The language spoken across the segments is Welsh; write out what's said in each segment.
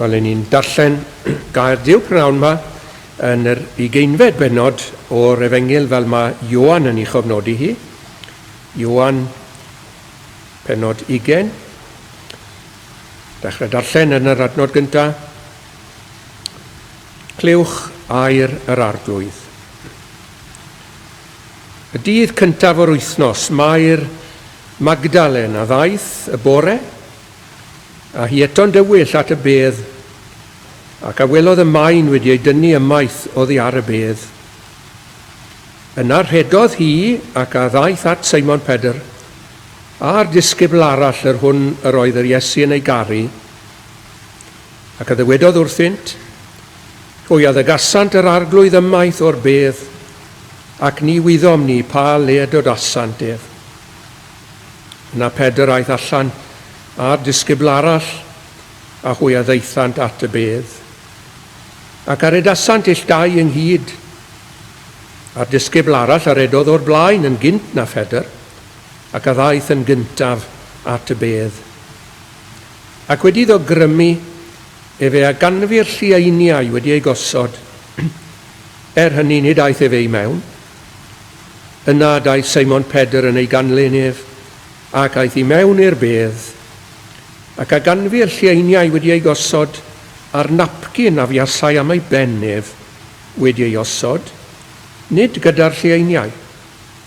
Wel, ni'n darllen gair Duw prynawn yma yn yr ugeinfed bennod o'r Efengyl fel mae Ioan yn ei chofnodi hi. Ioan, pennod 20. Dechrau darllen yn yr adnod gyntaf. Clywch air yr Arglwydd. Y dydd cyntaf o'r wythnos, Mair Magdalen a ddaeth y bore, a hi eto'n dywyll at y bedd, ac a welodd y maen wedi ei dynnu ymaith oddi ar y bedd. Yna rhedodd hi ac a ddaeth at Seimon Pedr, a'r disgybl arall yr hwn yr oedd yr Iesu yn ei garu, ac a ddywedodd wrthynt, Hwy a ddygasant yr Arglwydd ymaith o'r bedd, ac ni wyddom ni pa le y dodasant ef. Yna Pedr aeth allan, a'r disgybl arall, a hwy a ddaethant at y bedd. Ac a redasant ill dau ynghyd. A'r disgybl arall a redodd o'r blaen yn gynt na Phedr, ac a ddaeth yn gyntaf at y bedd. Ac wedi iddo grymu, Efe a ganfu'r llieiniau wedi eu gosod. Er hynny, nid aeth efe i mewn. Yna daeth Seimon Pedr yn ei ganlyn ef, ac aeth i mewn i'r bedd, ac a ganfu'r llieiniau wedi eu gosod, a'r napcyn a fuasai am ei ben ef wedi ei osod, nid gyda'r llieiniau,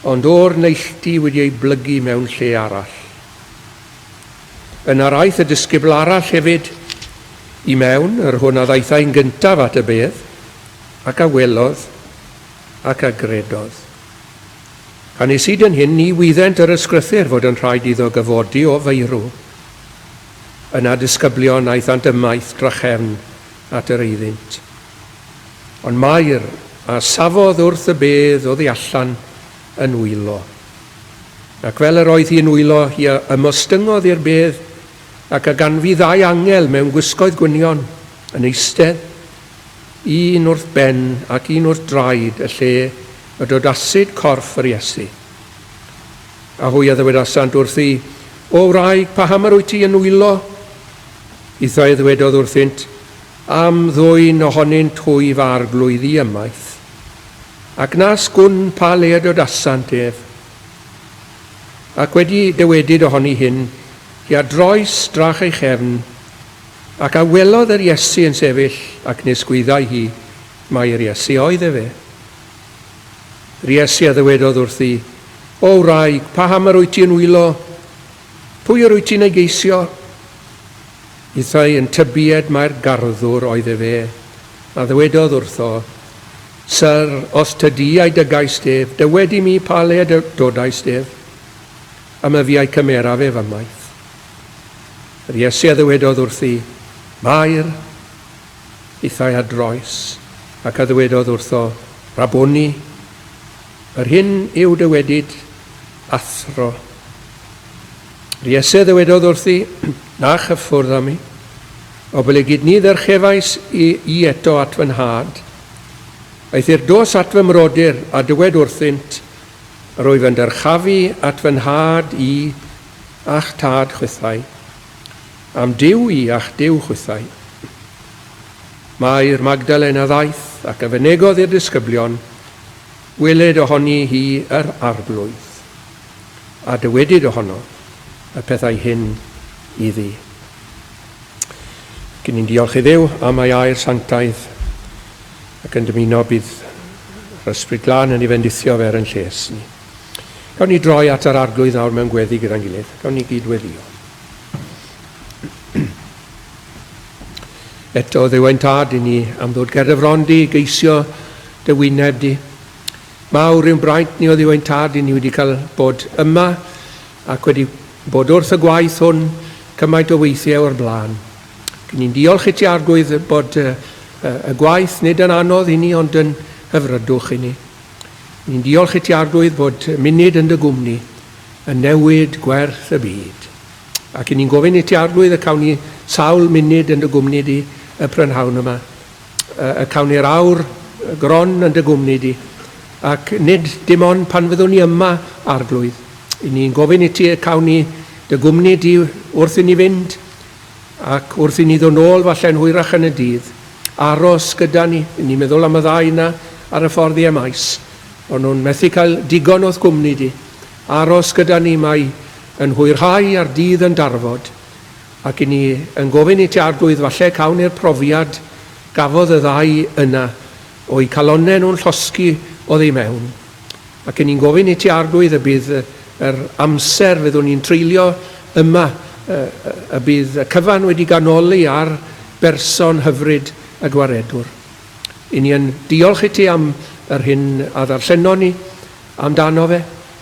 ond o'r neilltu wedi ei blygu mewn lle arall. Yna'r aeth y disgybl arall hefyd i mewn, yr hwn a ddaethai'n gyntaf at y bedd, ac a welodd, ac a gredodd. Canys hyd yn hyn ni wyddent yr ysgrythur fod yn rhaid iddo gyfodi o feirw. Yna disgyblion aethant ymaith drachefn at yr eiddynt. Ond Mair a safodd wrth y bedd oddi allan yn wylo. Ac fel yr oedd hi yn wylo, hi a ymostyngodd i'r bedd, ac a ganfu ddau angel mewn gwisgoedd gwynion, yn eistedd, un wrth ben ac un wrth draed y lle y dodasid corff yr Iesu. A hwy a ddywedasant wrthi, O wraig, paham yr wyt ti yn wylo? Hithau a ddywedodd wrthynt, Am ddwyn ohonynt hwy fy arglwydd i ymaith. Ac nas gwn pa le y dodasant ef. Ac wedi dywedyd ohoni hyn, hi a droes drach ei chefn, ac a welodd yr Iesu yn sefyll, ac nis gwyddai hi mai yr Iesu oedd efe. Yr Iesu a ddywedodd wrthi, O wraig, paham yr wyt ti yn wylo? Pwy yr wyt ti'n ei geisio? Hithau yn tybied mai'r garddwr oedd efe, a ddywedodd wrtho, Syr, os tydi a'i dygaist ef, dywed i mi pa le y dodaist ef, a myfi a'i cymeraf ef ymaith. Yr Iesu a ddywedodd wrthi, Mair. Hithau a droes, ac a ddywedodd wrtho, Rabboni, yr hyn yw dywedyd, Athro. Yr Iesu a ddywedodd wrthi, Na chyffwrdd â mi, oblegid ni ddyrchefais i, i eto at fy nhad. Eithr dos at fy mrodyr, a dywed wrthynt, Yr wyf yn dyrchafu at fy nhad i a'ch tad chwithau, a'm Duw i a'ch Duw chwithau. Mair Magdalen a ddaeth ac a fynegodd i'r disgyblion, weled ohoni hi yr Arglwydd, a dywedyd ohono y pethau hyn iddi. Ac ni'n diolch i Dduw am ei air sanctaidd ac yn dymuno bydd yr Ysbryd Glân yn ei fendithio fe ar ein lles ni. Gawn ni droi at yr Arglwydd nawr mewn gweddi gyda'n gilydd. Gawn ni gyd weddio. Eto, Dduw ein Tad, i ni am ddod ger dy fron di, geisio dy wyneb di. Mawr yw'n braint ni o Dduw ein Tad, i ni wedi cael bod yma ac wedi bod wrth y gwaith hwn cymaint o weithiau o'r blaen. Ac ni'n diolch i ti Arglwydd bod y, y gwaith nid yn anodd i ni ond yn hyfrydwch i ni. Ni'n diolch i ti Arglwydd bod munud yn dy gwmni yn newid gwerth y byd. Ac i ni'n gofyn i ti Arglwydd y cawn ni sawl munud yn dy gwmni di y prynhawn yma. Y cawn ni'r awr gron yn dy gwmni di. Ac nid dim ond pan fyddwn ni yma, Arglwydd. I ni'n gofyn i ti y cawn ni dy gwmni di wrth i ni fynd. Ac wrth i ni ddod nôl falle'n hwyrach yn y dydd, aros gyda ni. Ni'n meddwl am y ddau yna ar y ffordd i Emmaus. O'n nhw'n methu cael digon o'th gwmni di. Aros gyda ni mae yn hwyrhau a'r dydd yn darfod. Ac i ni yn gofyn i ti Arglwydd falle cawn ni'r profiad gafodd y ddau yna o'u calonnau nhw'n llosgi oddi mewn. Ac i ni'n gofyn i ti Arglwydd y bydd yr amser fyddwn ni'n treulio yma y bydd y cyfan wedi ganoli ar berson hyfryd y Gwaredwr. I ni yn diolch i ti am yr hyn a ddarllenon ni amdano fe,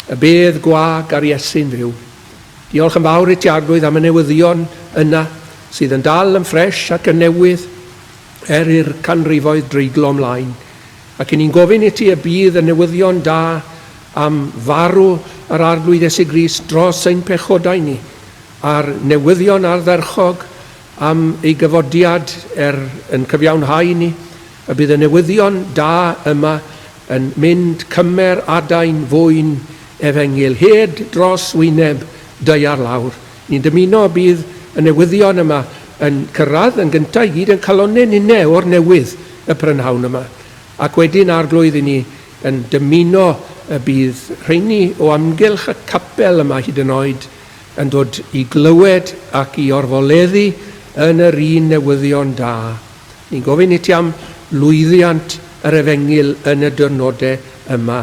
y bedd gwag a'r Iesu'n fyw. Diolch yn fawr i ti Arglwydd am y newyddion yna sydd yn dal yn ffresh ac yn newydd er i'r canrifoedd dreiglo ymlaen. Ac i ni'n gofyn i ti y bydd y newyddion da am farw yr Arglwydd Iesu Grist dros ein pechodau ni, a'r newyddion ardderchog am ei gyfodiad er yn cyfiawnhau ni, y bydd y newyddion da yma yn mynd cymer adain fwyn efengyl hed dros wyneb daear lawr. Ni'n dymuno y bydd y newyddion yma yn cyrraedd yn gyntaf i gyd yn calonnau ninne o'r newydd y prynhawn yma. Ac wedyn, Arglwydd, i ni yn dymuno y bydd rheini o amgylch y capel yma hyd yn oed yn dod i glywed ac i orfoleddu yn yr un newyddion da. Ni'n gofyn i ti am lwyddiant yr efengyl yn y diwrnodau yma.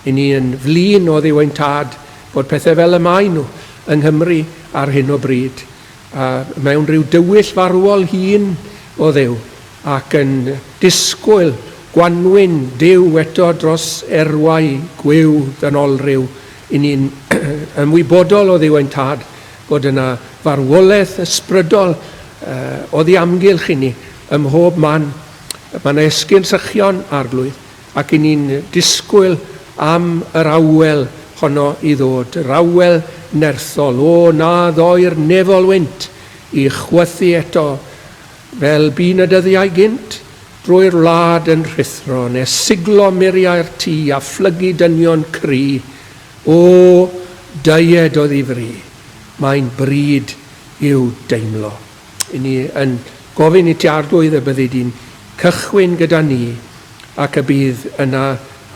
I ni yn flin o Dduw ein Tad bod pethau fel y maen nhw yng Nghymru ar hyn o bryd, a mewn rhyw dywyll farwol hun o Dduw, ac yn disgwyl gwanwyn Duw eto dros erwau gwiw ddynolryw. I ni'n ymwybodol o Dduw ein Tad bod yna farwolaeth ysbrydol oddi amgylch i ni ym mhob man. Mae yna esgyrn sychion, Arglwydd, ac i ni'n disgwyl am yr awel honno i ddod, yr awel nerthol, o na ddoi'r nefol wynt i chwythu eto, fel bu'n y dyddiau gynt, drwy'r wlad yn rhuthro, nes siglo muriau'r tŷ a phlygu dynion cry, O, dyed o ddifri, mae'n bryd i'w deimlo. I ni yn gofyn i ti Arglwydd y byddi di'n cychwyn gyda ni ac y bydd yna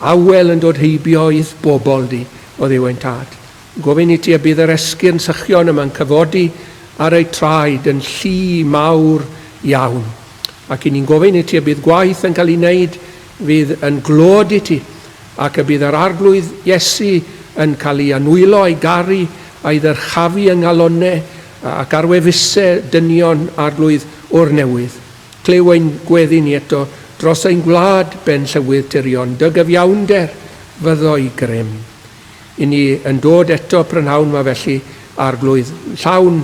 awel yn dod heibio i'th bobl di, o Dduw ein Tad. Gofyn i ti y bydd yr esgyrn sychion yma'n cyfodi ar eu traed yn llu mawr iawn. Ac i ni'n gofyn i ti y bydd gwaith yn cael ei wneud fydd yn glod i ti, ac y bydd yr Arglwydd Iesu yn cael ei anwylo a'i garu a'i ddyrchafu yng nghalonau ac ar wefusau dynion Arglwydd o'r newydd. Clyw ein gweddi ni eto dros ein gwlad, Ben Llywydd Tirion, dy gyfiawnder fyddo'i grym. I ni yn dod eto prynhawn ma felly, Arglwydd, llawn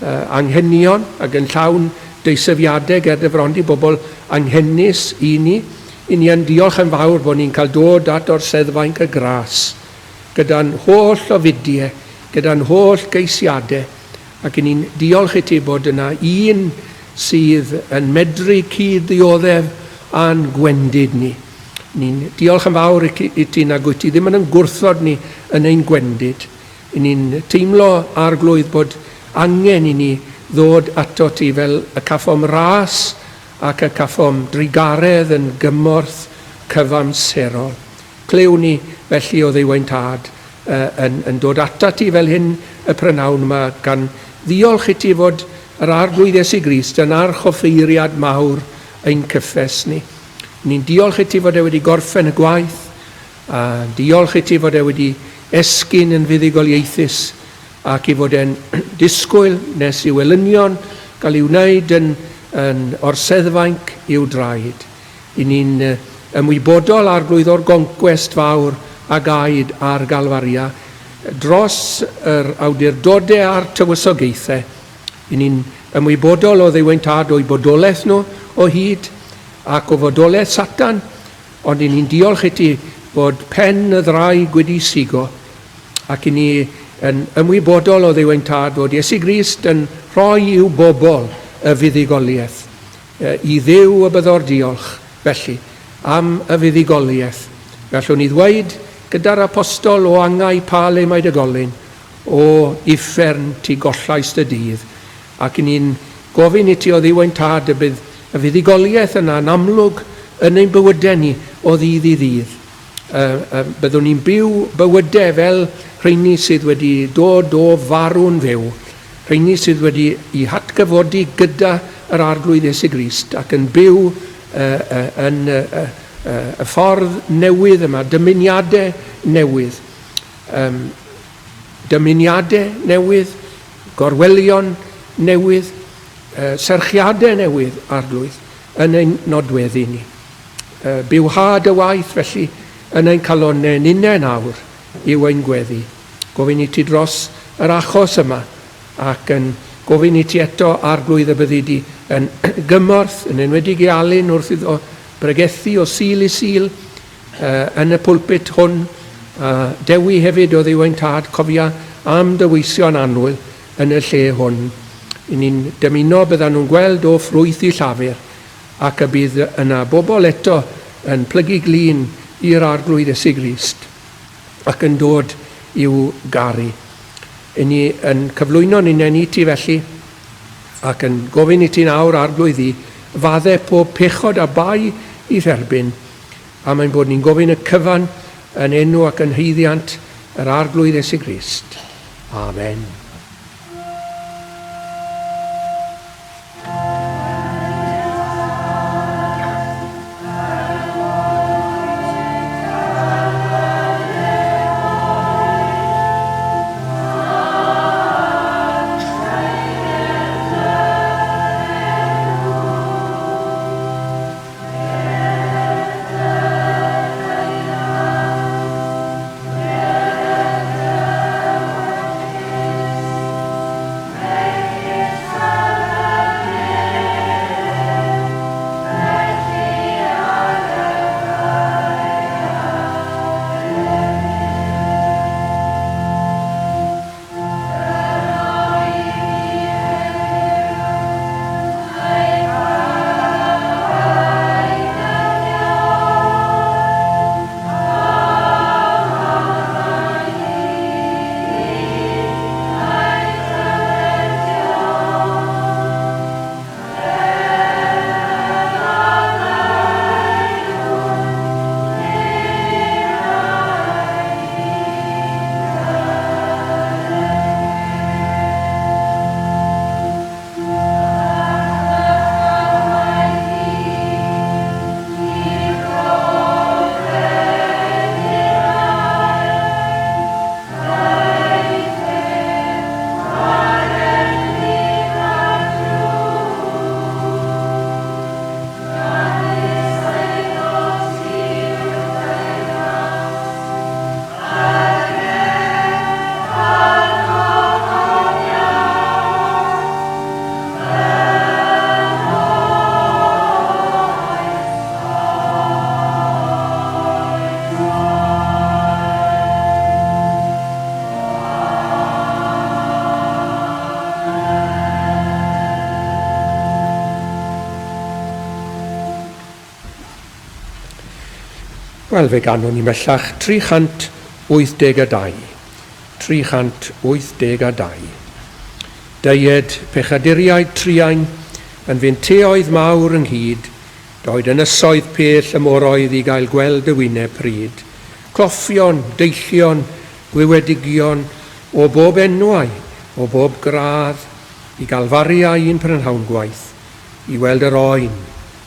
anghenion ac yn llawn deisyfiadau ger dy fron di, bobl anghenus i ni. I ni yn diolch yn fawr bod ni'n cael dod at orseddfainc y gras gyda'n holl ofidiau, gyda'n holl geisiadau, ac i ni'n diolch i ti bod yna un sydd yn medru cyd-ddioddef â'n gwendid ni. Ni'n diolch yn fawr i ti nag wyt ti ddim yn gwrthod ni yn ein gwendid. I ni'n teimlo, Arglwydd, bod angen i ni ddod ato ti fel y caffom ras ac y caffom drugaredd yn gymorth cyfamserol. Clyw ni felly o Dduw ein Tad yn, yn dod atat ti fel hyn y prynhawn yma, gan ddiolch i ti fod yr Arglwydd Iesu Grist yn archoffeiriad mawr ein cyffes ni. Ni'n diolch i ti fod e wedi gorffen y gwaith, a diolch i ti fod e wedi esgyn yn fuddugoliaethus ac i fod e'n disgwyl nes i'w elynion gael ei wneud yn, yn orseddfainc i'w draed. I ni'n ymwybodol Arglwydd o'r goncwest fawr a gaed ar Galfaria dros yr awdurdodau a'r tywysogaethau. I ni'n ymwybodol o Dduw ein Tad o'u bodolaeth nhw o hyd ac o fodolaeth Satan, ond i ni'n diolch i ti fod pen y ddraig wedi sigo, ac i ni yn ymwybodol o Dduw ein Tad fod Iesu Grist yn rhoi i'w bobl y fuddugoliaeth. I Dduw y byddo'r diolch, felly, am y fuddugoliaeth. Gallwn ni ddweud gyda'r apostol o angau pa le mae dy golyn, O uffern ti gollaist y dydd, ac i ni'n gofyn i ti o Dduw ein Tad y bydd y fuddugoliaeth yna yn amlwg yn ein bywydau ni o ddydd i ddydd. Byddwn ni'n byw bywydau fel rheini sydd wedi dod o farw'n fyw, rheini sydd wedi i hatgyfodi gyda yr Arglwydd Iesu Grist ac yn byw yn y ffordd newydd yma, dymuniadau newydd, dymuniadau newydd, gorwelion newydd, serchiadau newydd, Arglwydd, yn ein nodweddu ni. Bywha dy waith, felly, yn ein calonnau ninne nawr yw ein gweddi. Gofyn i ti dros yr achos yma, ac yn gofyn i ti eto, Arglwydd, y byddi di yn gymorth, yn enwedig i Alun wrth iddo bregethu o Sul i Sul yn y pulpit hwn, a Dewi hefyd o Dduw ein Tad, cofia am dy weision annwyl yn y lle hwn. I ni'n dymuno byddan nhw'n gweld o ffrwyth i llafur, ac y bydd yna bobl eto yn plygu glin i'r Arglwydd Iesu Grist ac yn dod i'w garu. I ni yn cyflwyno'n hunain i ti felly, ac yn gofyn i ti'n awr, Arglwydd, i fadde pob pechod a bai i dderbyn, a mae'n bod ni'n gofyn y cyfan yn enw ac yn haeddiant yr Arglwydd Iesu Grist. Amen. Wel, fe ganwn ni bellach 382. 382. Deued pechaduriaid truain yn finteoedd mawr ynghyd, doed ynysoedd pell y moroedd i gael gweld y wyneb pryd. Cloffion, deillion, gwywedigion, o bob enwau, o bob gradd, i Galfariau un prynhawn gwaith, i weld yr oen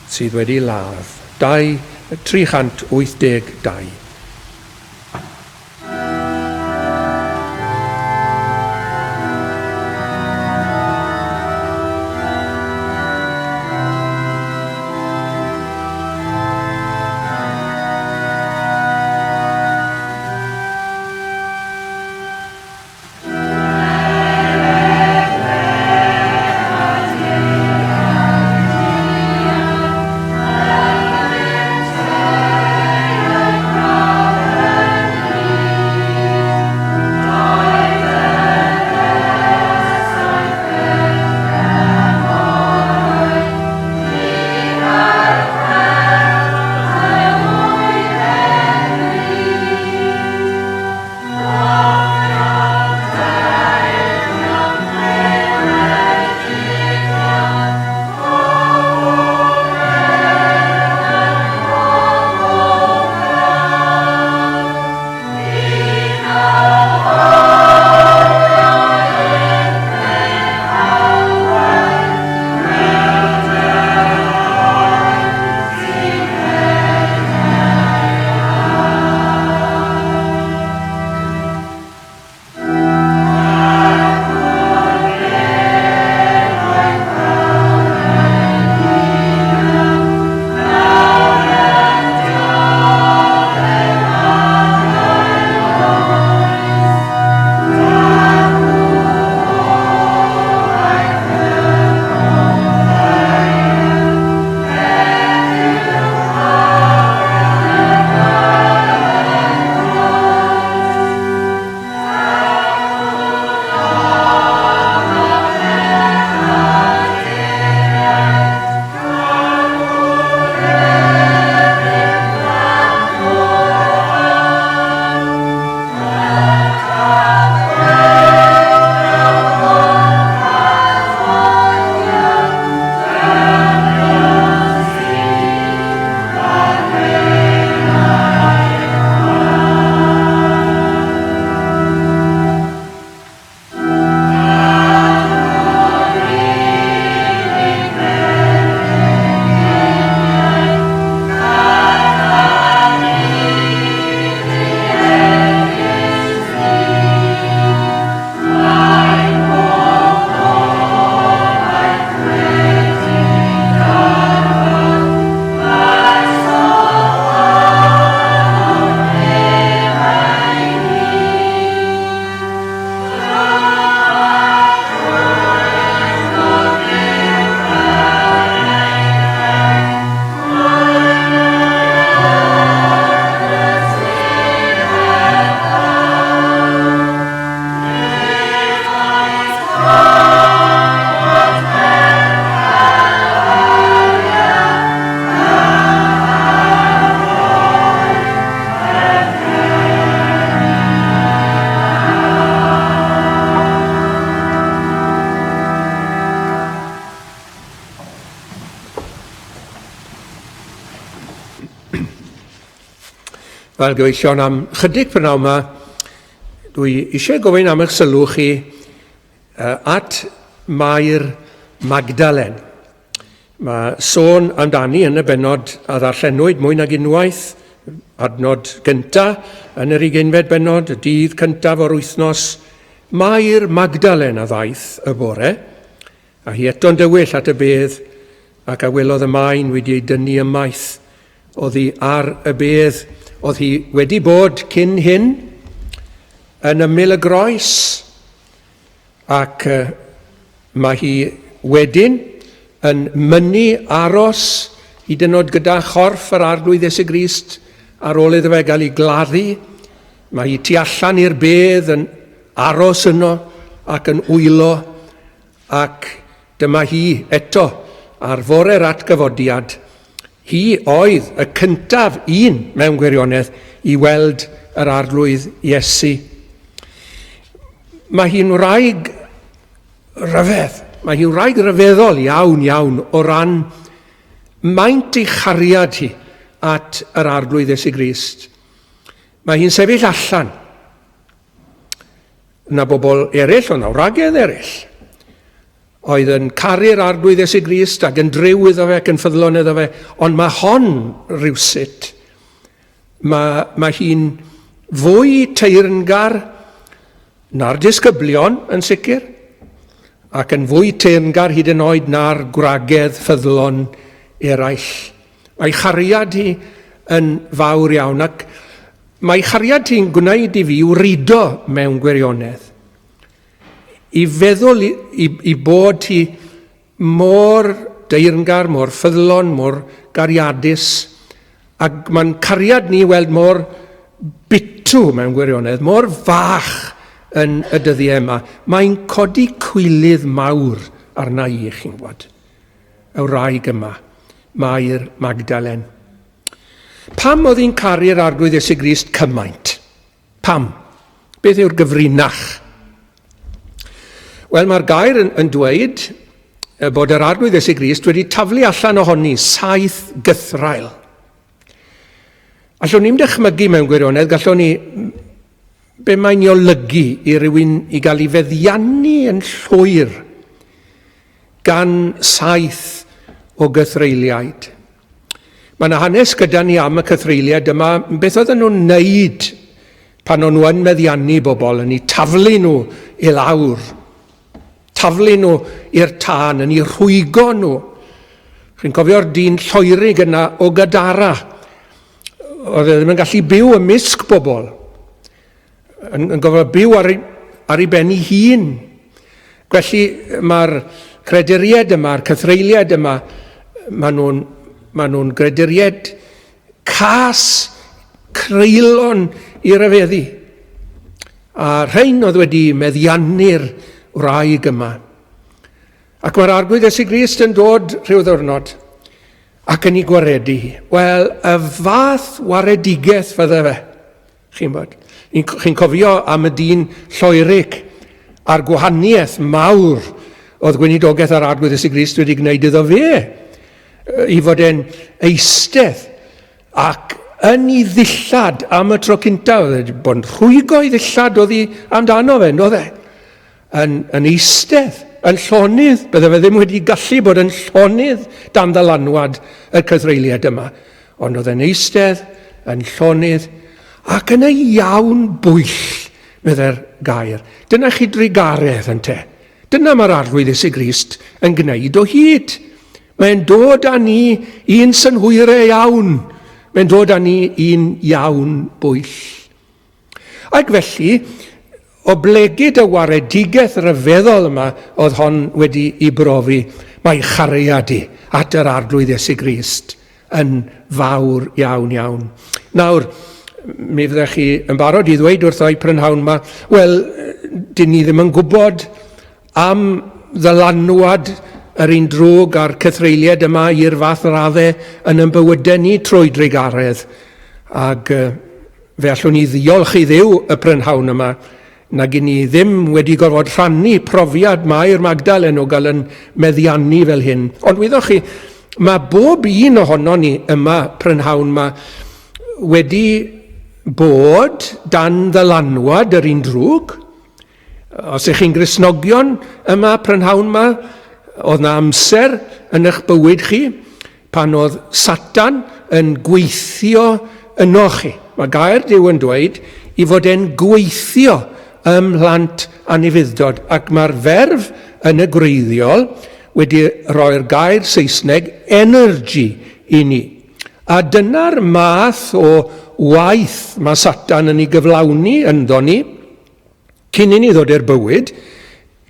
sydd wedi ladd. 2, 382. Wel, gyfeillion, am chydig prynhawn yma, dwi eisiau gofyn am eich sylw chi at Mair Magdalen. Mae sôn amdani yn y bennod a ddarllenwyd mwy nag unwaith, adnod gynta yn yr ugeinfed bennod, y dydd cyntaf o'r wythnos, Mair Magdalen a ddaeth y bore, A hi eto'n dywyll at y bedd, ac a welodd y maen wedi ei dynnu ymaith oddi ar y bedd. Oedd hi wedi bod cyn hyn yn ymyl y groes, ac mae hi wedyn yn mynnu aros hyd yn oed gyda chorff yr Arglwydd Iesu Grist ar ôl iddo fe gael ei gladdu. Mae hi tu allan i'r bedd yn aros yno ac yn wylo Ac dyma hi eto, ar fore'r atgyfodiad, hi oedd y cyntaf un mewn gwirionedd i weld yr Arglwydd Iesu. Mae hi'n wraig ryfedd, mae hi'n wraig ryfeddol iawn iawn o ran maint ei chariad hi at yr Arglwydd Iesu Grist. Mae hi'n sefyll allan Na bobl eraill, ond na wragedd eraill, oedd yn caru'r Arglwydd Iesu Grist ac yn driw iddo fe ac yn ffyddlon iddo fe, ond mae hon rhywsut, mae, mae hi'n fwy teyrngar na'r disgyblion yn sicr, ac yn fwy teyrngar hyd yn oed na'r gwragedd ffyddlon eraill. Mae chariad hi yn fawr iawn ac mae chariad hi'n gwneud i fi wrido mewn gwirionedd. I feddwl i, i, i bod hi mor deyrngar, mor ffyddlon, mor gariadus, ac mae'n cariad ni weld mor bitw mewn gwirionedd, mor fach yn y dyddiau yma. Mae'n codi cwilydd mawr arna i, chi'n gwybod. Y wraig yma, Mair Magdalen. Pam oedd hi'n caru'r Arglwydd Iesu Grist cymaint? Pam? Beth yw'r gyfrinach? Wel, mae'r gair yn, yn dweud bod yr Arglwydd Iesu Grist wedi taflu allan ohoni saith gythraul. Allwn ni'n dychmygu mewn gwirionedd, gallwn ni be mae'n ei olygu i rywun i gael ei feddiannu yn llwyr gan saith o gythreuliaid. Mae yna hanes gyda ni am y cythreuliaid yma, beth oedden nhw'n wneud pan o'n nhw yn meddiannu bobl, yn eu taflu nhw i lawr, taflu nhw i'r tân, yn eu rhwygo nhw. Chi'n cofio'r dyn lloerig yna o Gadara, oedd e ddim yn gallu byw ymysg bobl. yn, yn gofod byw ar ei, ar ei ben ei hun. Felly mae'r creduriaid yma, a'r cythreuliaid yma, maen nhw'n ma nhw greduriaid cas, creulon i ryfeddu. A rhain oedd wedi meddiannu'r wraig yma. Ac mae'r Arglwydd Iesu Grist yn dod rhyw ddwrnod ac yn ei gwaredu hi. Wel, y fath waredigaeth fydde fe. Chi'n bod? Chi'n cofio am y dyn lloerig a'r gwahaniaeth mawr oedd gweinidogaeth yr Arglwydd Iesu Grist wedi gwneud iddo fe, i fod e'n eistedd ac yn ei ddillad am y tro cyntaf, oedd wedi bod yn rhwygo ei ddillad oedd hi amdano fe, oedd e? Yn, yn eistedd, yn llonydd, bydde fe ddim wedi gallu bod yn llonydd dan ddylanwad y cythreuliad yma. Ond oedd e'n eistedd yn llonydd ac yn ei iawn bwyll, meddai'r gair. Dyna chi drugaredd, ynte. Dyna mae'r Arglwydd Iesu Grist yn gwneud o hyd. Mae'n dod â ni i'n synhwyrau iawn. Mae'n dod â ni i'n iawn bwyll. Ac felly, oblegid y waredigaeth ryfeddol yma oedd hon wedi i brofi, mae chariad i at yr Arglwydd Iesu Grist yn fawr iawn iawn. Nawr, mi fyddech chi yn barod i ddweud wrtho i prynhawn yma, wel, dyn ni ddim yn gwybod am ddylanwad yr un drwg a'r cythreuliad yma i'r fath raddau yn ein bywydau ni trwy drugaredd. Ac fe allwn ni ddiolch i Dduw y prynhawn yma nag i ni ddim wedi gorfod rhannu profiad Mair Magdalen o gael yn meddiannu fel hyn. Ond wyddoch chi, mae bob un ohono ni yma prynhawn yma wedi bod dan ddylanwad yr un drwg. Os ych chi'n Gristnogion yma prynhawn yma, oedd na amser yn eich bywyd chi pan oedd Satan yn gweithio yno chi. Mae gair Duw yn dweud i fod e'n gweithio ym mhlant anufudd-dod, ac mae'r ferf yn y gwreiddiol wedi rhoi'r gair Saesneg energy i ni. A dyna'r math o waith mae Satan yn ei gyflawni ynddo ni, cyn i ni ddod i'r bywyd,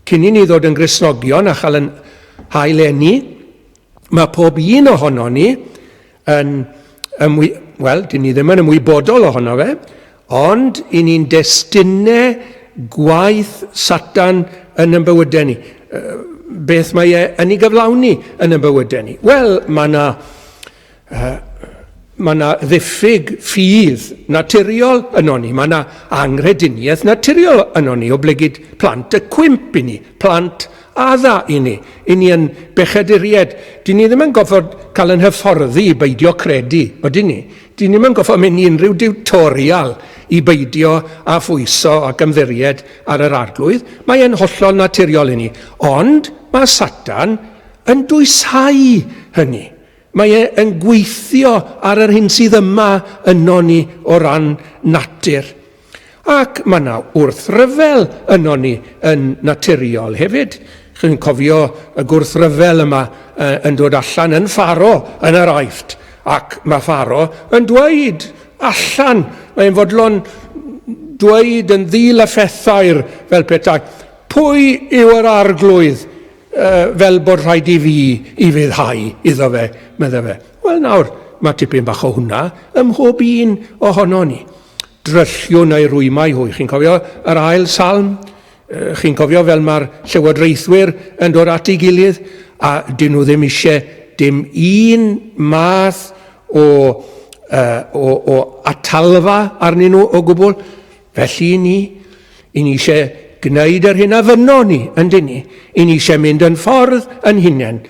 cyn i ni ddod yn Gristnogion a chael yn hail eni, mae pob un ohono ni yn, ymwy, wel, dyn ni ddim yn ymwybodol ohono fe, ond i ni'n destunau gwaith Satan yn yn bywydau ni. Beth mae e yn ei gyflawni yn yn bywydau ni? Wel, mae yna mae yna ddiffyg ffydd naturiol yno ni. Mae yna anghrediniaeth naturiol yno ni, oblegid plant y cwymp i ni, plant adda i ni. I ni yn bechaduriaid. Dyn ni ddim yn gorfod cael yn hyfforddi i beidio credu, odyn ni? Dyn ni ddim yn gorfod mynd i unrhyw diwtorial i beidio â phwyso ac ymddiried ar yr Arglwydd. Mae e'n hollol naturiol i ni. Ond mae Satan yn dwyshau hynny. Mae e yn gweithio ar yr hyn sydd yma yno ni o ran natur. Ac mae yna wrthryfel yno ni yn naturiol hefyd. Chi'n cofio y gwrthryfel yma yn dod allan yn Pharo yn yr Aifft. Ac mae Pharo yn dweud allan, mae'n fodlon dweud yn ddil a phethau'r fel petai, pwy yw yr arglwydd fel bod rhaid i fi i fyddhau iddo fe, medde fe. Wel nawr, mae tipyn bach o hwnna ym mhob un ohono ni. Drylliwn a'i rwymau hwy. Chi'n cofio yr ail salm? Chi'n cofio fel mae'r llywodraethwyr yn dod at ei gilydd a dyn nhw ddim eisiau dim un math o, uh, o, o atalfa arnyn nhw o gwbl. Felly ni, i ni eisiau gwneud yr hyn a fynno ni, yndyn ni? I ni eisiau mynd yn ffordd yn hunain.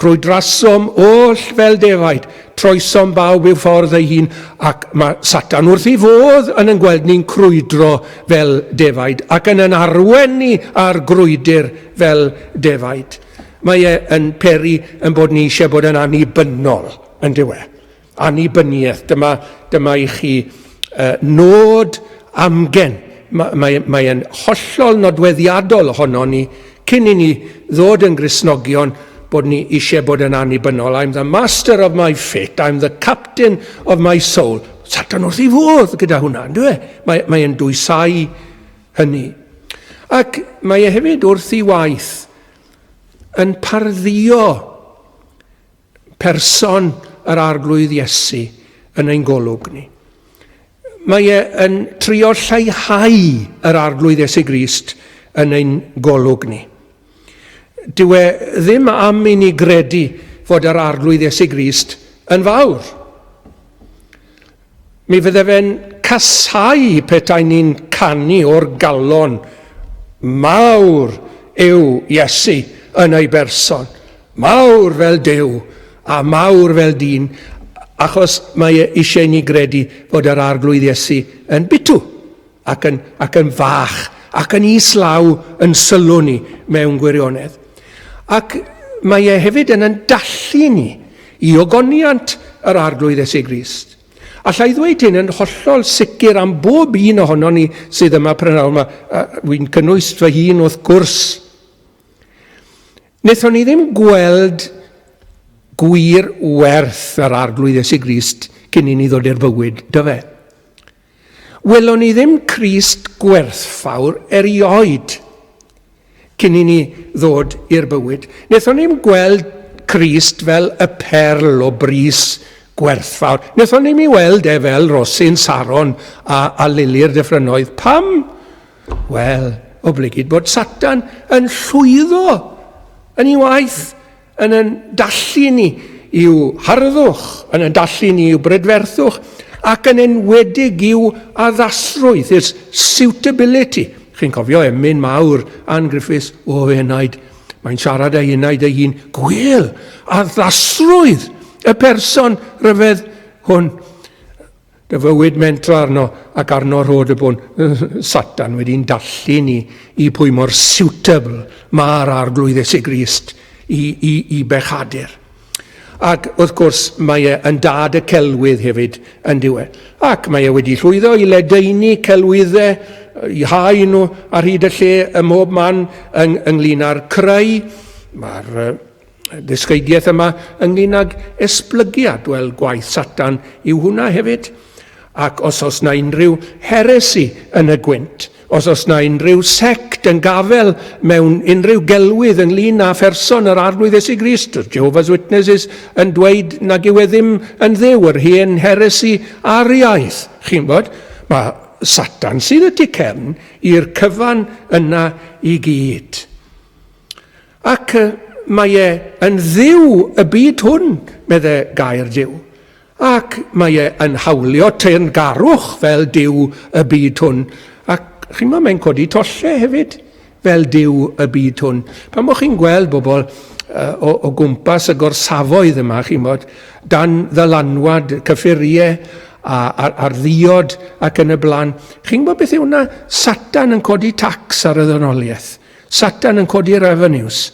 Crwydrasom oll fel defaid, troesom bawb i'w ffordd ei hun, ac mae Satan wrth ei fodd yn yn gweld ni'n crwydro fel defaid, ac yn yn arwen ni ar grwydr fel defaid. Mae e yn peri yn bod ni eisiau bod yn annibynnol, yn dyw e? Annibyniaeth, dyma, dyma i chi uh, nod amgen. Mae, mae, mae e'n hollol nodweddiadol ohono ni cyn i ni ddod yn Gristnogion bod ni eisiau bod yn annibynnol. I'm the master of my fate, I'm the captain of my soul. Satan wrth ei fodd gyda hwnna, ynddo e? Mae, mae e'n dwysau hynny. Ac mae e hefyd wrth ei waith yn parddio person yr Arglwydd Iesu yn ein golwg ni. Mae e yn trio lleihau yr Arglwydd Iesu Grist yn ein golwg ni. Dyw e ddim am i ni gredu fod yr Arglwydd Iesu Grist yn fawr. Mi fydde fe'n casau petai ni'n canu o'r galon, Mawr yw Iesu yn ei berson, mawr fel Duw a mawr fel dyn, achos mae e eisiau ni gredu fod yr Arglwydd Iesu yn bitw ac yn, ac yn fach ac yn islaw yn sylw ni mewn gwirionedd. Ac mae e hefyd yn yn dallu ni i ogoniant yr Arglwydd Iesu Grist. Alla i ddweud hyn yn hollol sicr am bob un ohonon ni sydd yma prynhawn yma, wy'n cynnwys fy hun wrth gwrs. Wnaethon ni ddim gweld gwir werth yr Arglwydd Iesu Grist cyn i ni ddod i'r bywyd, do fe? Welon ni ddim Crist gwerthfawr erioed cyn i ni ddod i'r bywyd. Wnaethon ni'm gweld Crist fel y perl o bris gwerthfawr. Wnaethon ni'm i weld e fel rosyn Saron a, a lili'r dyffrynnoedd. Pam? Wel, oblegid bod Satan yn llwyddo yn ei waith yn yn dallu ni i'w harddwch, yn yn dallu ni i'w brydferthwch, ac yn enwedig i'w addasrwydd, his suitability. Chi'n cofio emyn mawr Ann Griffiths, o fy enaid, mae'n siarad ei enaid ei hun, gwel addasrwydd y person rhyfedd hwn. Dy fywyd mentro arno ac arno rhod y bwn. Satan wedi'n dallu ni i pwy mor suitable mae'r Arglwydd Iesu Grist i, i, i bechadur. Ac wrth gwrs mae e yn dad y celwydd hefyd yn diwe. Ac mae e wedi llwyddo i ledaenu celwyddau, i hau nhw ar hyd y lle ym mhob man yng, ynglyn â'r creu. Mae'r ddysgeidiaeth yma ynglyn ag esblygiad, wel gwaith Satan yw hwnna hefyd. Ac os oes na unrhyw heresi yn y gwynt, Os oes na unrhyw sect yn gafel mewn unrhyw gelwydd ynglyn â pherson yr Arglwydd Iesu Grist, Jehovah's Witnesses yn dweud nag yw e ddim yn ddew, yr hen heresi ariaeth, chi'n bod? Mae Satan sydd y tu cefn i'r cyfan yna i gyd. Ac mae e yn dduw y byd hwn, medde gair Duw. Ac mae e yn hawlio teyrngarwch fel Duw y byd hwn. Ac chi'n gwybod, mae'n codi tollau hefyd fel Duw y byd hwn. Pan bod chi'n gweld bobl o, o gwmpas y gorsafoedd yma, chi'n bod, dan ddylanwad cyffuriau a, a, a'r ddiod ac yn y blaen, chi'n gwybod beth yw hwnna? Satan yn codi tax ar y ddynoliaeth. Satan yn codi revenues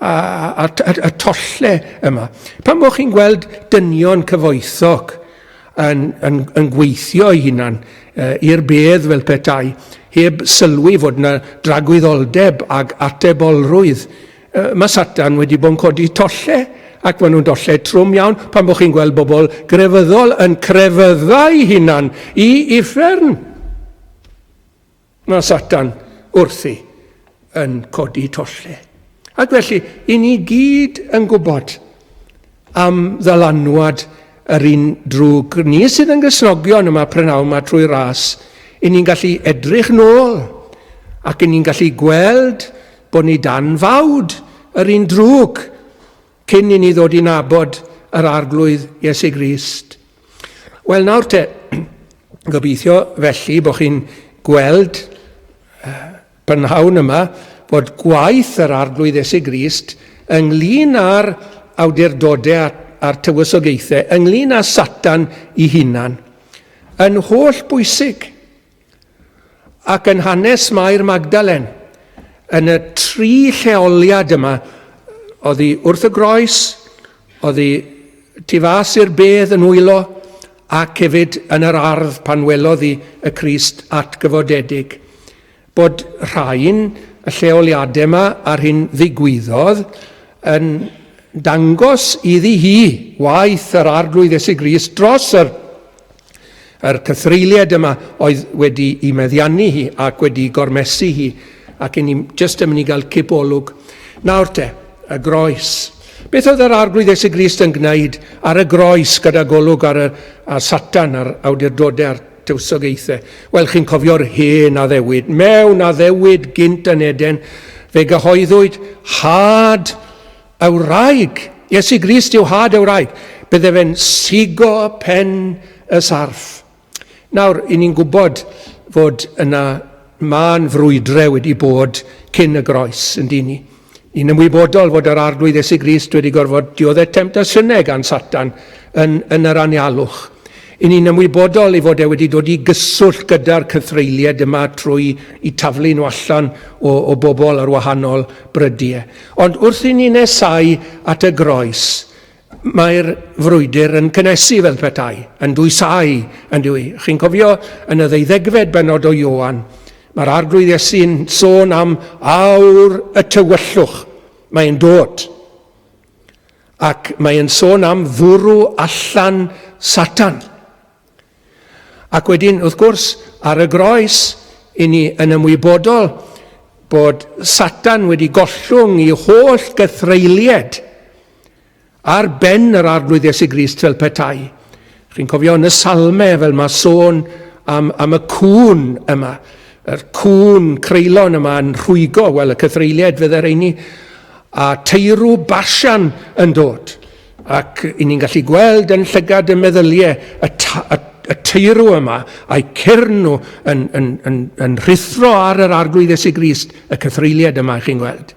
a, a, a, a tolle yma. Pan bod chi'n gweld dynion cyfoethog yn, yn, yn gweithio i hunan uh, i'r bedd fel petai, heb sylwi fod yna dragwyddoldeb ag atebolrwydd, uh, mae Satan wedi bod yn codi tolle ac maen nhw'n dollau trwm iawn pan bod chi'n gweld bobl grefyddol yn crefyddau hunan i uffern. Mae Satan wrthi yn codi tolle. Ac felly, i ni gyd yn gwybod am ddylanwad yr un drwg. Ni sydd yn Gristnogion yma prynawn yma trwy ras, i ni'n gallu edrych nôl ac i ni'n gallu gweld bod ni dan fawd yr un drwg cyn i ni ddod i nabod yr Arglwydd Iesu Grist. Wel nawr te, gobeithio felly bod chi'n gweld prynhawn yma fod gwaith yr Arglwydd Iesu Grist ynglyn â'r awdurdodau a'r tywysogaethau, ynglyn â Satan i hunan, yn holl bwysig. Ac yn hanes Mair Magdalen, yn y tri lleoliad yma, oddi wrth y groes, oddi tu fas i'r bedd yn wylo, ac hefyd yn yr ardd pan welodd hi y Crist atgyfodedig. Bod rhain, y lleoliadau yma a'r hyn ddigwyddodd, yn dangos iddi hi waith yr Arglwydd Iesu Grist dros yr Yr cythreuliad yma oedd wedi i meddiannu hi ac wedi gormesu hi, ac i ni jyst yn mynd i gael cip olwg. Nawr te, y groes. Beth oedd yr Arglwydd Iesu Grist yn gwneud ar y groes gyda golwg ar, y, ar Satan, a'r awdurdodau a'r tywysogaethau? Wel, chi'n cofio'r hen addewid. Mewn addewid gynt yn Eden, fe gyhoeddwyd had Y wraig, Iesu Grist yw had y wraig. Bydde fe'n sigo pen y sarff. Nawr, i ni'n gwybod fod yna mân frwydre wedi bod cyn y groes, yn dyn ni. Ni'n ymwybodol fod yr Arglwydd Iesu Grist wedi gorfod dioddef temtasiynau gan Satan yn, yn yr anialwch. I ni'n ymwybodol ei fod e wedi dod i gyswllt gyda'r cythreuliaid yma trwy i taflu nhw allan o, o bobl ar wahanol brydiau. Ond wrth i ni nesau at y groes, mae'r frwydr yn cynnesu fel petai, yn dwysau, yn dyw i. Chi'n cofio yn y ddeuddegfed bennod o Ioan, mae'r Arglwydd Iesu'n sôn am awr y tywyllwch. Mae'n dod. Ac mae'n sôn am fwrw allan Satan. Ac wedyn, wrth gwrs, ar y groes, i ni yn ymwybodol bod Satan wedi gollwng i holl gythreulied ar ben yr Arglwydd Iesu Grist fel petai. Chi'n cofio yn y salme fel mae sôn am, am y cŵn yma, yr cŵn creulon yma yn rhwygo, wel y cythreuliaid fydde'r rheini, a teirw Bashan yn dod. Ac i ni'n gallu gweld yn llygad y meddyliau y, y, y teirw yma a'i cyrn nhw yn, yn, yn, yn rhuthro ar yr Arglwydd Iesu Grist, y cythreuliad yma chi'n gweld.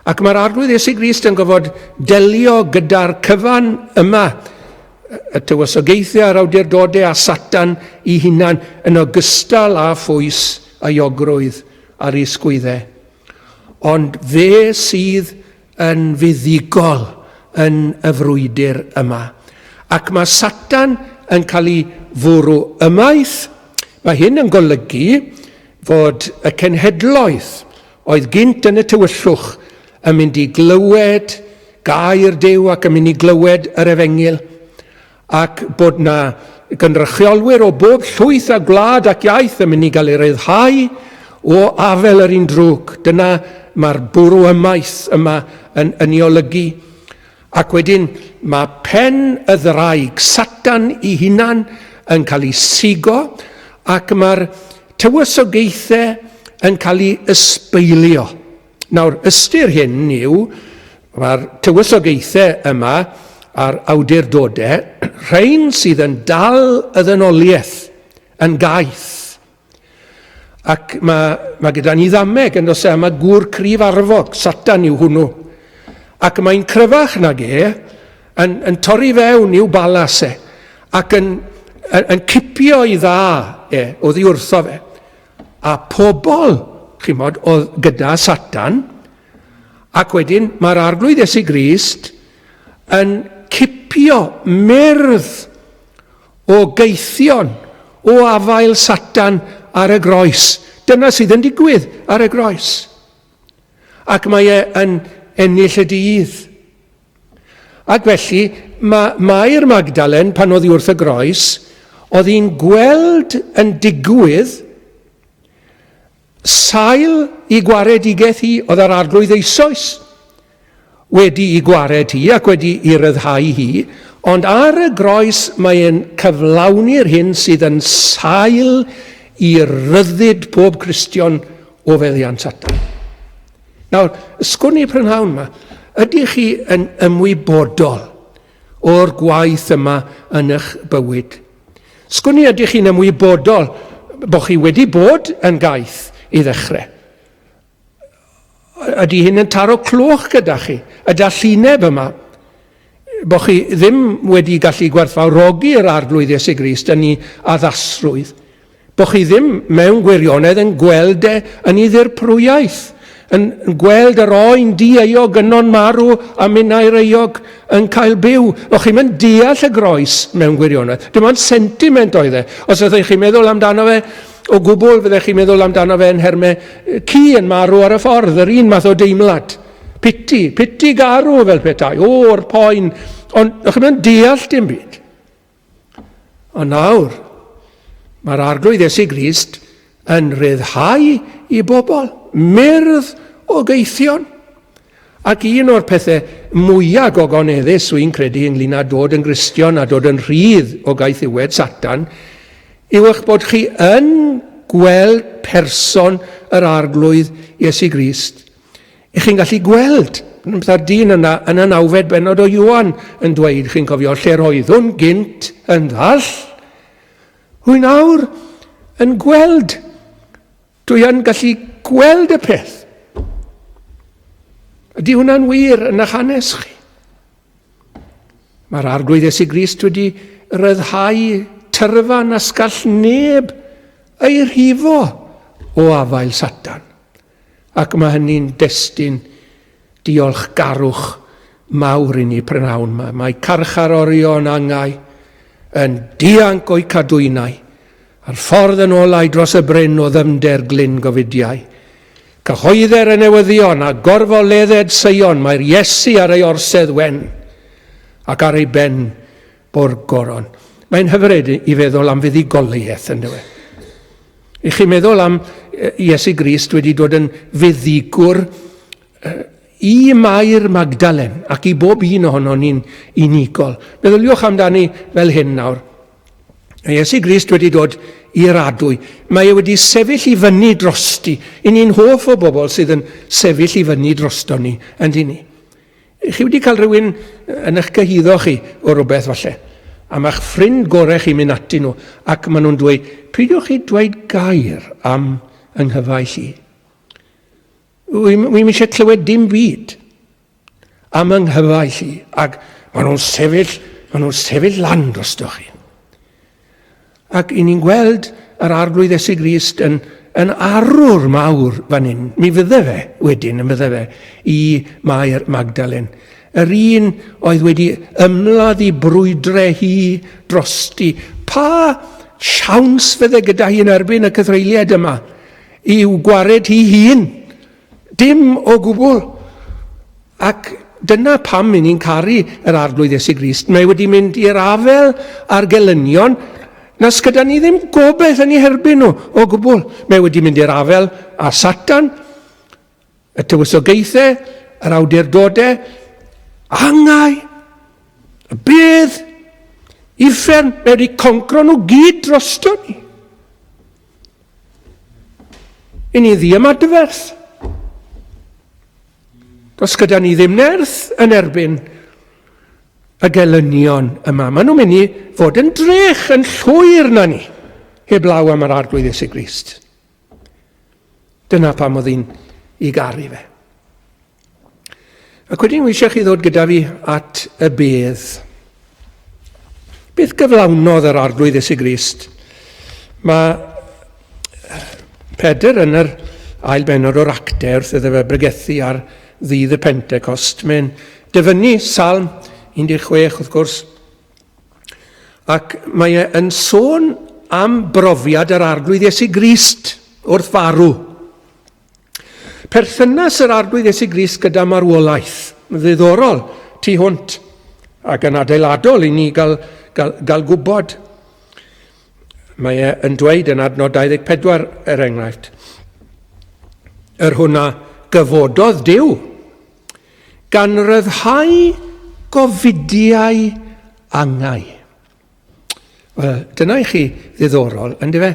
Ac mae'r Arglwydd Iesu Grist yn gofod delio gyda'r cyfan yma. y tywysogaethau a'r awdurdodau a Satan i hunan yn ogystal â phwys euogrwydd ar ei sgwyddau. Ond fe sydd yn fuddugol yn y frwydr yma. Ac mae Satan yn cael ei fwrw ymaith. Mae hyn yn golygu fod y cenhedloedd oedd gynt yn y tywyllwch yn mynd i glywed gair Duw ac yn mynd i glywed yr efengyl ac bod 'na gynrychiolwyr o bob llwyth a gwlad ac iaith yn mynd i gael eu rhyddhau o afel yr un drwg. Dyna mae'r bwrw ymaith yma yn, yn ei olygu. Ac wedyn mae pen y ddraig, Satan i hunan, yn cael ei sigo ac mae'r tywysogaethau yn cael ei ysbeilio. Nawr, ystyr hyn yw, mae'r tywysogaethau yma a'r awdurdodau, rhain sydd yn dal y ddynoliaeth yn gaeth. Ac mae, mae gyda ni ddameg yn does e, mae gŵr cryf arfog, Satan yw hwnnw. Ac mae'n cryfach nag e, yn, yn torri fewn i'w balas e, ac yn, yn, yn cipio i dda e oddi wrtho fe. A pobl, chimod, oedd gyda Satan, ac wedyn mae'r Arglwydd Iesu Grist yn cipio myrdd o gaethion o afael Satan ar y groes. Dyna sydd yn digwydd ar y groes. Ac mae e yn ennill y dydd. Ac felly, mae Mair Magdalen, pan oedd hi wrth y groes, oedd hi'n gweld yn digwydd sail i gwaredigaeth hi, oedd yr arglwydd eisoes wedi i gwared hi ac wedi i ryddhau hi, ond ar y groes mae'n cyflawni'r hyn sydd yn sail i ryddid pob Cristion o feddiant Satan. Nawr, sgwn i prynhawn yma, ydych chi yn ymwybodol o'r gwaith yma yn eich bywyd? Sgwn i ydych chi'n ymwybodol bod chi wedi bod yn gaeth i ddechrau? Ydy hyn yn taro cloch gyda chi? Y dallineb yma, bod chi ddim wedi gallu gwerthfawrogi'r Arglwydd Iesu Grist yn ei addasrwydd, bod chi ddim mewn gwirionedd yn gweld e yn ei ddirprwyaeth, yn gweld yr oen di-euog yno'n marw a minnau'r euog yn cael byw. O'ch chi'n mynd deall y groes mewn gwirionedd. Dim ond sentiment oedd e. Os ydych chi'n meddwl amdano fe o gwbl, fyddech chi'n meddwl amdano fe yn nhermau ci yn marw ar y ffordd, yr un math o deimlad. Piti, piti garw fel petai, o'r poen. Ond o'ch chi'n mynd deall dim byd. Ond nawr, mae'r Arglwydd Iesu Grist yn rhyddhau i bobl, myrdd o geithion. Ac un o'r pethau mwyaf gogoneddus, wy'n credu, ynglyn â dod yn Gristion a dod yn rhydd o gaethiwed Satan, yw eich bod chi yn gweld person yr Arglwydd Iesu Grist. I chi'n gallu gweld, fatha'r dyn yna yn y nawfed bennod o Ioan yn dweud, chi'n cofio, lle'r oeddwn gynt yn ddall, rwy nawr yn gweld. Dwi yn gallu gweld y peth. Ydy hwnna'n wir yn eich hanes chi? Mae'r Arglwydd Iesu Grist wedi rhyddhau tyrfa nas gall neb ei rhifo o afael Satan. Ac mae hynny'n destun diolchgarwch mawr i ni prynhawn yma. Mae carcharorion angau yn dianc o'u cadwynau, a'r ffordd yn olau dros y bryn o ddyfnder glyn gofidiau. Cyhoedder y newyddion a gorfoledded Seion, mae'r Iesu ar ei orsedd wen, ac ar ei ben bo'r goron. Mae'n hyfryd i feddwl am fuddugoliaeth, yn dywe. I chi meddwl am Iesu Grist wedi dod yn fuddugwr i Mair Magdalen ac i bob un ohono ni'n unigol. Meddyliwch amdani fel hyn nawr. Mae Iesu Grist wedi dod i'r adwy. Mae e wedi sefyll i fyny drosti. I ni'n hoff o bobl sydd yn sefyll i fyny drosto ni, yn dyn ni. Chi wedi cael rhywun yn eich cyhuddo chi o rywbeth falle, a mae'ch ffrind gorau chi'n mynd atyn nhw ac maen nhw'n dweud, peidiwch chi dweud gair am yng nghyfaill i. Wy'm eisiau clywed dim byd am yng nghyfaill i. Ac maen nhw'n sefyll Maen nhw'n sefyll lan drostoch chi. Ac i ni'n gweld yr Arglwydd Iesu Grist yn, yn arwr mawr fan hyn. Mi fydde fe wedyn, yn fydde fe, i Mair Magdalen. Yr un oedd wedi ymladd i brwydre hi drosti. Pa siawns fydde gyda hi yn erbyn y cythreuliaid yma i'w gwared hi hun? Dim o gwbl. Ac dyna pam i ni'n caru yr Arglwydd Iesu Grist. Mae wedi mynd i'r afel a'r gelynion nas gyda ni ddim gobeith yn ei herbyn nhw o gwbl. Mae wedi mynd i'r afel a Satan, y tywysogaethau, yr awdurdodau, angau, y bedd, uffern, mae wedi concro nhw gyd drosto ni. I ni ddiymadferth. Does gyda ni ddim nerth yn erbyn y gelynion yma. Maen nhw'n mynd i fod yn drech, yn llwyr na ni, heblaw am yr Arglwydd Iesu Grist. Dyna pam oedd hi'n i garu fe. Ac wedyn wi eisiau chi ddod gyda fi at y bedd. Beth gyflawnodd yr Arglwydd Iesu Grist? Mae Pedr yn yr ail benod o'r actau wrth iddo fe bregethu ar ddydd y Pentecost. Mae'n dyfynnu Salm 16 wrth gwrs. Ac mae e yn sôn am brofiad yr Arglwydd Iesu Grist wrth farw. Perthynas yr Arglwydd Iesu Grist gyda marwolaeth. Ddiddorol tu hwnt ac yn adeiladol i ni gael, gael, gael gwybod. Mae e yn dweud yn adnod 24 er enghraifft, yr hwnna gyfododd Duw gan ryddhau gofidiau angau. Wel, dyna i chi ddiddorol, ynddo fe?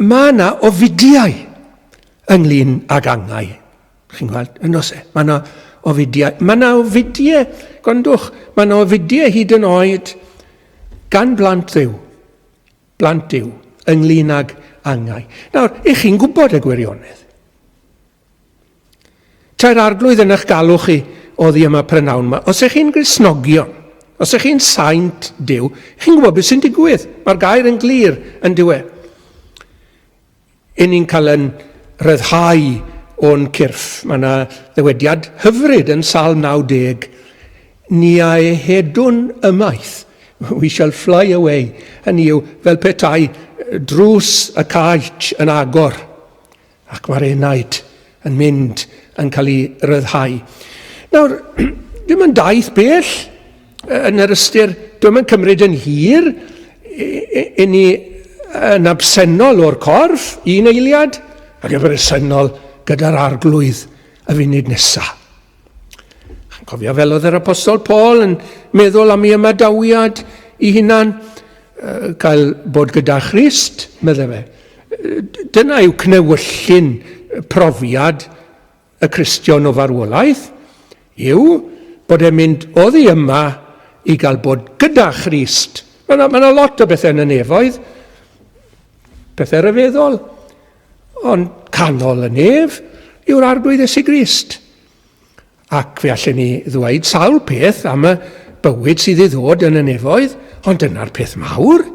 Mae yna ofidiau ynglyn ag angau. Chi'n gweld, yn oes e? Mae yna ofidiau. Mae yna ofidiau, gwrandwch, mae yna ofidiau hyd yn oed gan blant Dduw. Blant Duw, ynglyn ag angau. Nawr, i chi'n gwybod y gwirionedd. Tae'r Arglwydd yn eich galw chi oddi yma prynawn yma. Os ych chi'n Gristnogion, os ych chi'n saint Duw, chi'n gwybod beth sy'n digwydd. Mae'r gair yn glir yn diwe. I ni'n cael yn rhyddhau o'n cyrff. Mae yna ddywediad hyfryd yn Salm 90. Ni a ehedwn ymaith. We shall fly away. Hynny yw, fel petai drws y caets yn agor. Ac mae'r enaid yn mynd yn cael ei ryddhau. Nawr, ddim yn daith bell yn yr ystyr, dwi'n yn cymryd yn hir i ni yn absennol o'r corff, un eiliad, ac yn bresennol gyda'r arglwydd y funud nesaf. Chi'n cofio fel oedd yr apostol Paul yn meddwl am ei ymadawiad i hunan, cael bod gyda Christ, meddai fe. Dyna yw cnewyllyn profiad y Cristion o farwolaeth, yw bod e'n mynd oddi yma i gael bod gyda Christ. Mae yna, mae yna lot o bethau yn y nefoedd, pethau rhyfeddol, ond canol y nef yw'r Arglwydd Iesu Grist. Ac fe allen ni ddweud sawl peth am y bywyd sydd i ddod yn y nefoedd, ond dyna'r peth mawr,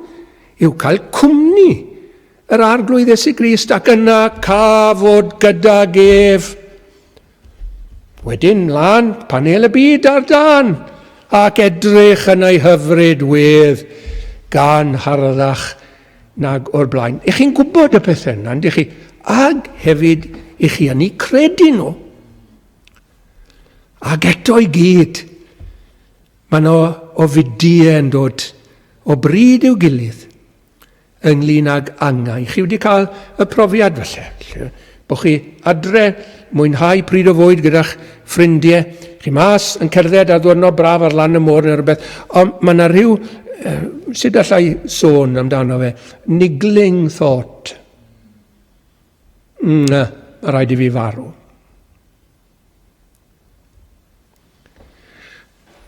yw cael cwmni yr Arglwydd Iesu Grist ac yna ca fod gydag ef. Wedyn mlaen, panel y byd ar dân, ac edrych yn ei hyfryd wedd gan harddach nag o'r blaen. Ych chi'n gwybod y pethau yna, yndych chi? Ag hefyd, ych chi yn eu credu nhw. Ac eto i gyd, mae yna ofidiau yn dod o bryd i'w gilydd ynglyn ag angau. Chi wedi cael y profiad falle, lle bod chi adre, mwynhau pryd o fwyd gyda'ch ffrindiau, chi mas yn cerdded ar ddwrnod braf ar lan y môr neu rhywbeth, ond mae yna rhyw, sut allai sôn amdano fe, niggling thought. Na, mae rhaid i fi farw.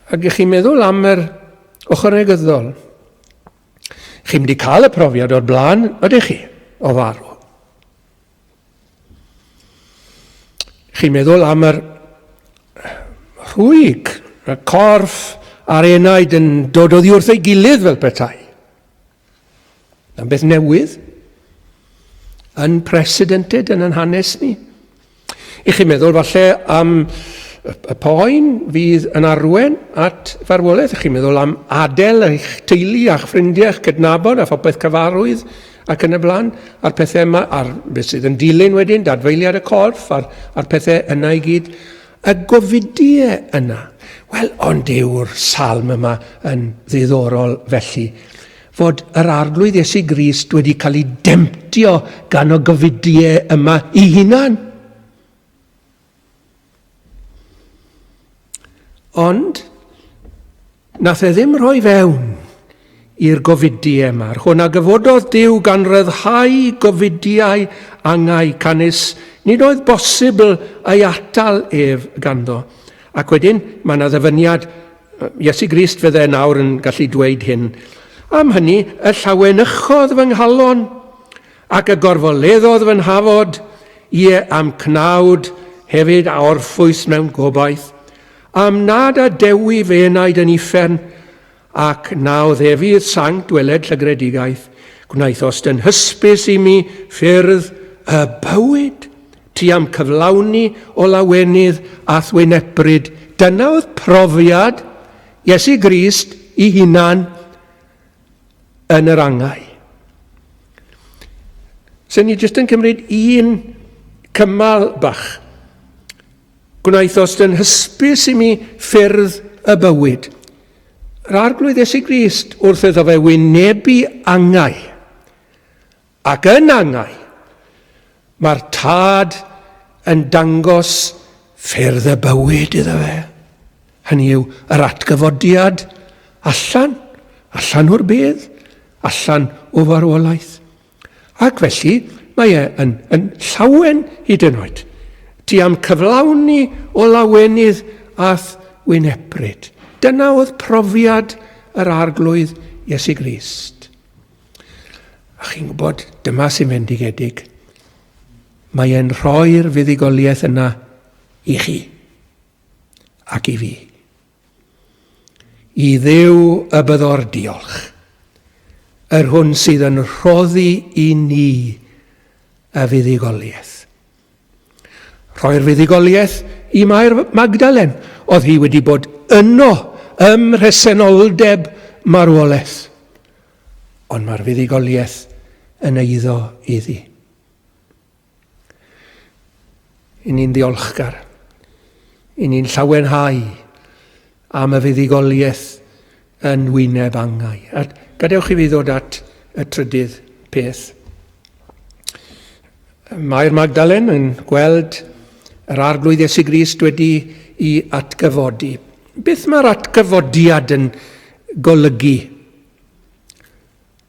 Ac ych chi'n meddwl am yr ochr negyddol. Chi'n mynd i cael y profiad o'r blaen, ydych chi, o farw. Chi'n meddwl am yr rhwyg, y corff a'r enaid yn dod oddi wrth ei gilydd fel petai. Na'n beth newydd, unprecedented yn yn hanes ni. I chi'n meddwl falle am y poen fydd yn arwen at farwolaeth. I chi'n meddwl am adael eich teulu a'ch ffrindiau, eich cydnabod a phopeth cyfarwydd ac yn y blaen, a'r pethau yma, a'r beth sydd yn dilyn wedyn, dadfeiliad y corff, a'r, a'r pethau yna i gyd. Y gofidiau yna. Wel, ond yw'r salm yma yn ddiddorol felly, fod yr Arglwydd Iesu Grist wedi cael ei demtio gan y gofidiau yma i hunan. Ond, Nath e ddim rhoi fewn i'r gofidiau yma. Yr hwn a gyfododd Duw gan ryddhau gofidiau angau, canys nid oedd bosibl ei atal ef ganddo. Ac wedyn, mae yna ddyfyniad, Iesu Grist fydde nawr yn gallu dweud hyn. Am hynny, y llawenychodd fy nghalon, ac y gorfoleddodd fy nhafod, ie, am cnawd hefyd a orffwys mewn gobaith. Am nad a dewi fy enaid yn uffern, ac na oddefydd sanct weled llygredigaeth, gwnaethost yn hysbys i mi ffyrdd y bywyd, ti am cyflawni o lawenydd a'th wynebryd. Dyna oedd profiad Iesu Grist i hunan yn yr angau. Sen ni jyst yn cymryd un cymal bach. Gwnaethost yn hysbys i mi ffyrdd y bywyd. Yr Arglwydd Iesu Grist wrth iddo fe wynebu angau. Ac yn angau, mae'r Tad yn dangos ffyrdd y bywyd iddo fe. Hynny yw, yr atgyfodiad allan, allan o'r bedd, allan o farwolaeth. Ac felly, mae e yn, yn llawen hyd yn oed. Ti am cyflawni o lawenydd a'th wynebryd. Dyna oedd profiad yr Arglwydd Iesu Grist. A chi'n gwybod, dyma sy'n fendigedig. Mae e'n rhoi'r fuddugoliaeth yna i chi ac i fi. I Dduw y byddo'r diolch, yr hwn sydd yn rhoddi i ni y fuddugoliaeth. Rhoi'r fuddugoliaeth i Mair Magdalen, oedd hi wedi bod yno ym mhresenoldeb marwolaeth. Ond mae'r fuddugoliaeth yn eiddo iddi. I ni'n ddiolchgar. I ni'n llawenhau am y fuddugoliaeth yn wyneb angau. A gadewch i fi ddod at y trydydd peth. Mae'r Magdalen yn gweld yr Arglwydd Iesu Grist wedi i atgyfodi. Beth mae'r atgyfodiad yn golygu?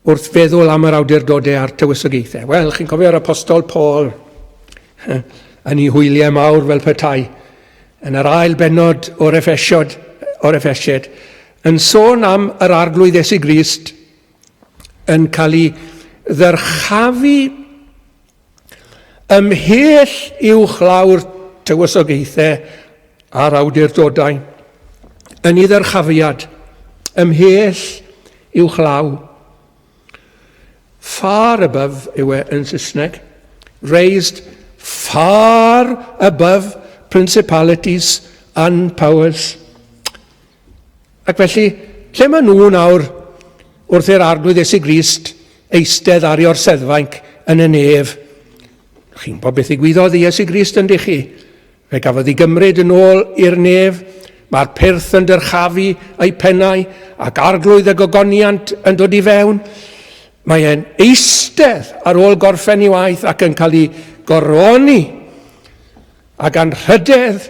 Wrth feddwl am yr awdurdodau a'r tywysogaethau. Wel, chi'n cofio'r apostol Paul yn ei hwyliau mawr fel petai, yn yr ail bennod o'r Effesiod, o'r Effesiad, yn sôn am yr Arglwydd Iesu Grist yn cael ei ddyrchafu ymhell uwchlaw'r tywysogaethau a'r awdurdodau, yn ei ddyrchafiad, ymhell uwchlaw. Far above yw e yn Saesneg. Raised far above principalities and powers. Ac felly, lle maen nhw nawr wrth i'r Arglwydd Iesu Grist eistedd ar ei orseddfainc yn y nef? Chi'n gwybod beth ddigwyddodd i Iesu Grist yn chi? Fe gafodd ei gymryd yn ôl i'r nef, mae'r pyrth yn dyrchafu ei pennau ac arglwydd y gogoniant yn dod i fewn. Mae e'n eistedd ar ôl gorffen ei waith ac yn cael ei goroni ag anrhydedd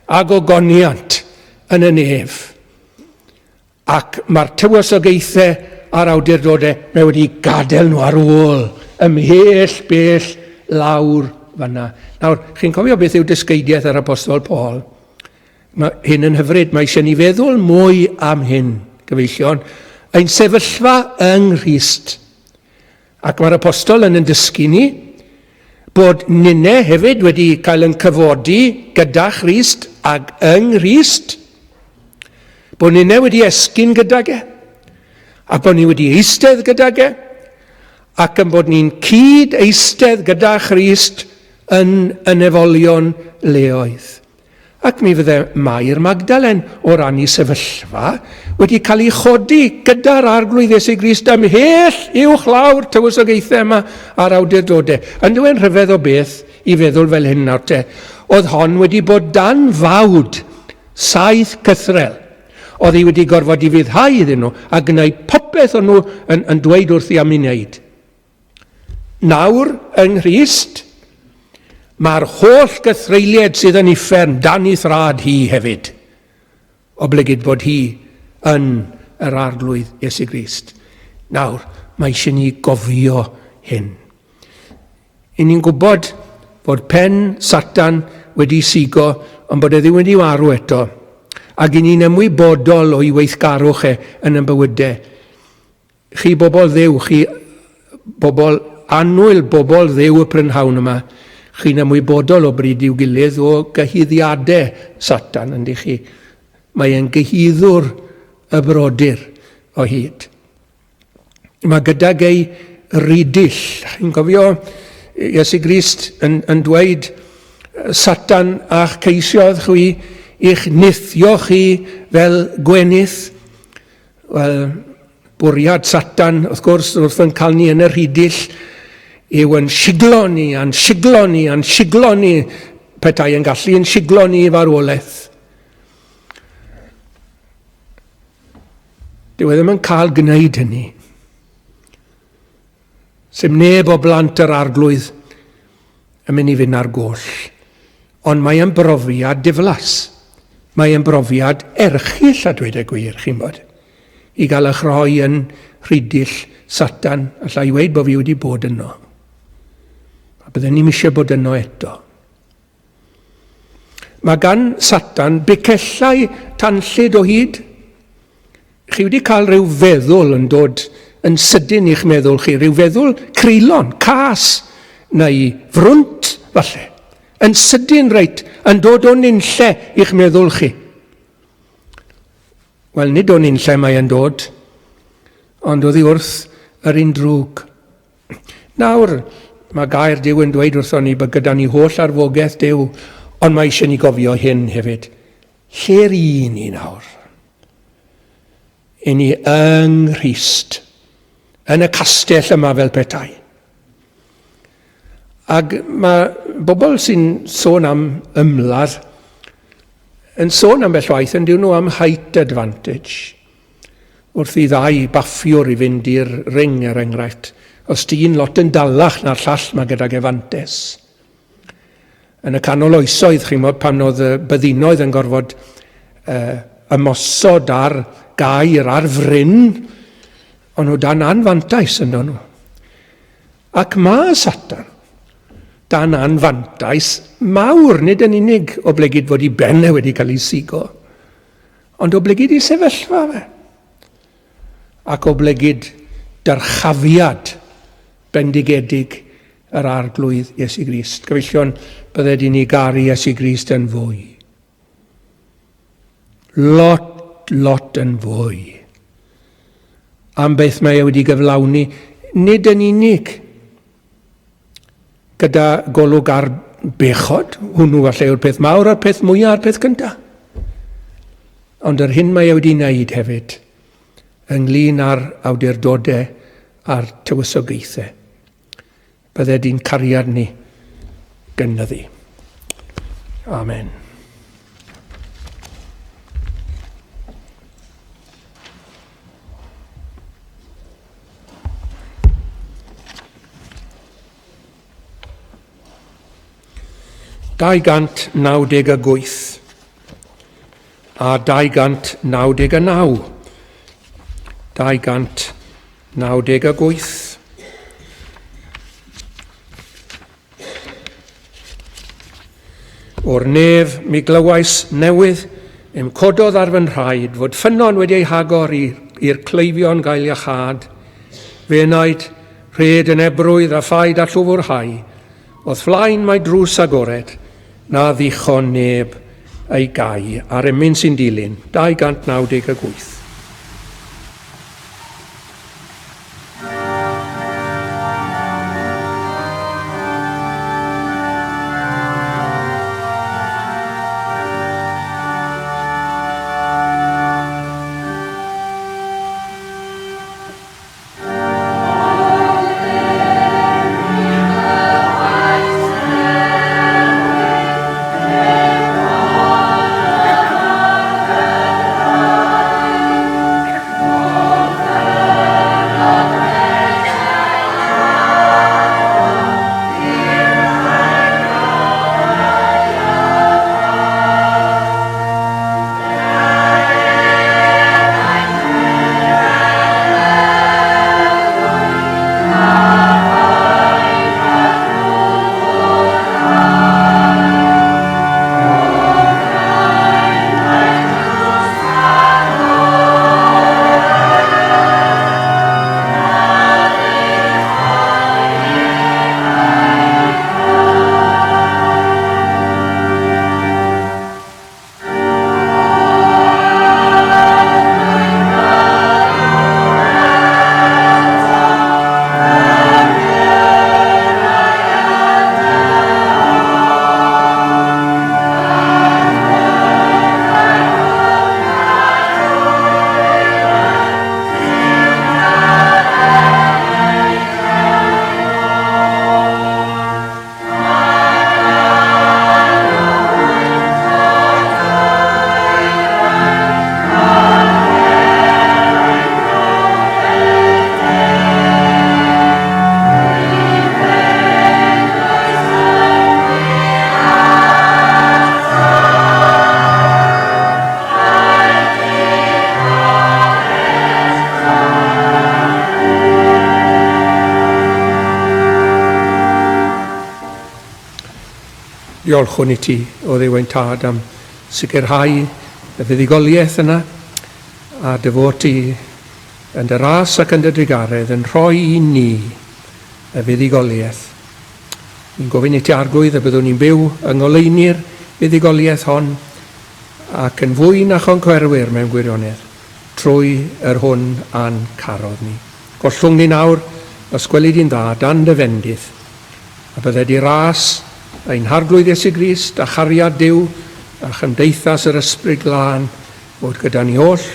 a gogoniant yn y nef. Ac mae'r tywysogaethau a'r awdurdodau, mae wedi gadael nhw ar ôl, ymhell bell lawr fanna. Nawr, chi'n cofio beth yw dysgeidiaeth yr Apostol Paul? Mae hyn yn hyfryd, mae eisiau ni feddwl mwy am hyn, gyfeillion. Ein sefyllfa yng Nghrist. Ac mae'r apostol yn yn dysgu ni bod ninne hefyd wedi cael yn cyfodi gyda Christ ag yng Nghrist. Bod ni'n wedi esgyn gydag e, a bod ni wedi eistedd gydag e, ac yn bod ni'n cyd eistedd gyda Christ yn y nefolion leoedd. Ac mi fydde Mair Magdalen o ran ei sefyllfa wedi cael ei chodi gyda'r Arglwydd Iesu Grist ymhell uwch lawr tywysogaethau yma a'r awdurdodau. Yn dwe'n rhyfedd o beth i feddwl fel hyn nawr te. Oedd hon wedi bod dan fawd saith cythrel. Oedd hi wedi gorfod i fuddhau iddyn nhw a gwneud popeth o'n nhw yn, yn dweud wrthi am ei wneud. Nawr, yng Nghrist, mae'r holl gythreulied sydd yn uffern dan ei thrad hi hefyd, oblegid bod hi yn yr Arglwydd Iesu Grist. Nawr, mae eisiau ni gofio hyn. I ni'n gwybod fod pen Satan wedi sigo, ond bod e ddim wedi marw eto. Ac i ni'n ymwybodol o'i weithgarwch e yn ein bywydau. Chi bobl Dduw, chi bobl annwyl, bobl Dduw y prynhawn yma, chi'n ymwybodol o bryd i'w gilydd o gyhuddiadau Satan, ynddi chi? Mae e'n gyhuddwr y brodyr o hyd. Mae gydag ei ridill. Chi'n cofio Iesu Grist yn, yn dweud, Satan a'ch ceisiodd chwi i'ch nithio chi fel gwenith. Wel, bwriad Satan, wrth gwrs, wrth yn cael ni yn y rhidill, yw yn siglo ni, a'n siglo ni, a'n siglo ni, petai yn gallu yn siglo ni i farwolaeth. Dyw e ddim yn cael gwneud hynny. Sdim neb o blant yr Arglwydd yn mynd i fynd ar goll. Ond mae e'n brofiad diflas. Mae e'n brofiad erchyll a dweud y gwir, chi'n bod. I gael eich rhoi yn rhidill Satan, alla i weud bod fi wedi bod yno. A bydden ni'n eisiau bod yno eto. Mae gan Satan bicellau tanllyd o hyd. Chi wedi cael rhyw feddwl yn dod yn sydyn i'ch meddwl chi, rhyw feddwl creulon, cas, neu frwnt, falle. Yn sydyn reit, yn dod o nunlle i'ch meddwl chi. Wel, nid o nunlle mae e'n dod, ond oddi wrth yr un drwg. Nawr, mae gair Duw yn dweud wrthon ni bod gyda ni holl arfogaeth Duw, ond mae eisiau ni gofio hyn hefyd. Lle'r un ni nawr? I ni yng Nghrist, yn y castell yma fel petai. Ac mae bobl sy'n sôn am ymladd yn sôn am bell waith yn dyn nhw am height advantage. Wrth i ddau baffiwr i fynd i'r ring, er enghraifft, os di un lot yn dalach na'r llall mae gydag e fantes. Yn y canol oesoedd, chi'n bod, pan oedd y byddinoedd yn gorfod uh, ymosod ar gair, ar fryn, ond nhw dan anfantais yn nhw. Ac mae Satan dan anfantais mawr, nid yn unig oblegid fod i ben e wedi cael ei sigo, Ond oblegid ei sefyllfa fe, ac oblegid dyrchafiad bendigedig yr Arglwydd Iesu Grist. Gyfeillion, bydded i ni garu Iesu Grist yn fwy. Lot, lot yn fwy. Am beth mae e wedi gyflawni, nid yn unig Gyda golwg ar bechod, hwnnw falle yw'r peth mawr a'r peth mwyaf a'r peth cyntaf. Ond yr hyn mae e wedi wneud hefyd, ynglyn â'r awdurdodau a'r tywysogaethau, bydde di'n cariad ni gynyddu. Amen. 298 a 299. 298. O'r nef mi glywais newydd, i'm cododd ar fy nhraed, fod ffynnon wedi ei hagor i'r cleifion gael iachâd. Fe enaid, rhed yn ebrwydd a phaid â llwfwrhau, o'th flaen mae drws agored, na ddichon neb ei gau a'r emyn sy'n dilyn, 298. Diolchwn i ti, o Dduw ein Tad, am sicrhau y fuddugoliaeth yna, a dy fod ti yn dy ras ac yn dy drugaredd yn rhoi i ni y fuddugoliaeth. Ni'n gofyn i ti Arglwydd y byddwn ni'n byw yng ngoleuni'r fuddugoliaeth hon ac yn fwy na choncwerwyr mewn gwirionedd trwy yr hwn a'n carodd ni. Gollwng ni nawr, os gweli di'n dda, dan dy fendith, a bydded i ras ein Harglwydd Iesu Grist a chariad Duw a chymdeithas yr Ysbryd Glân fod gyda ni oll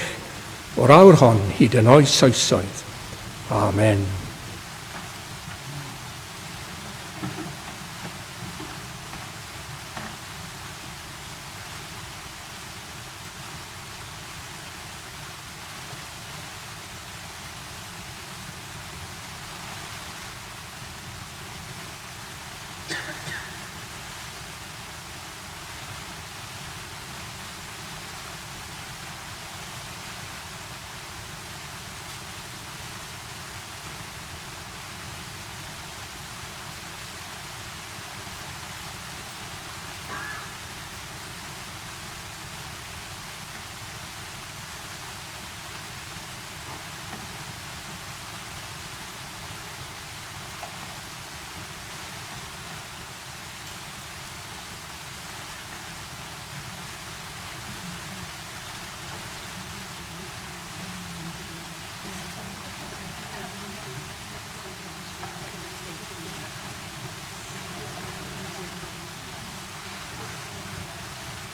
o'r awr hon hyd yn oes oesoedd. Amen.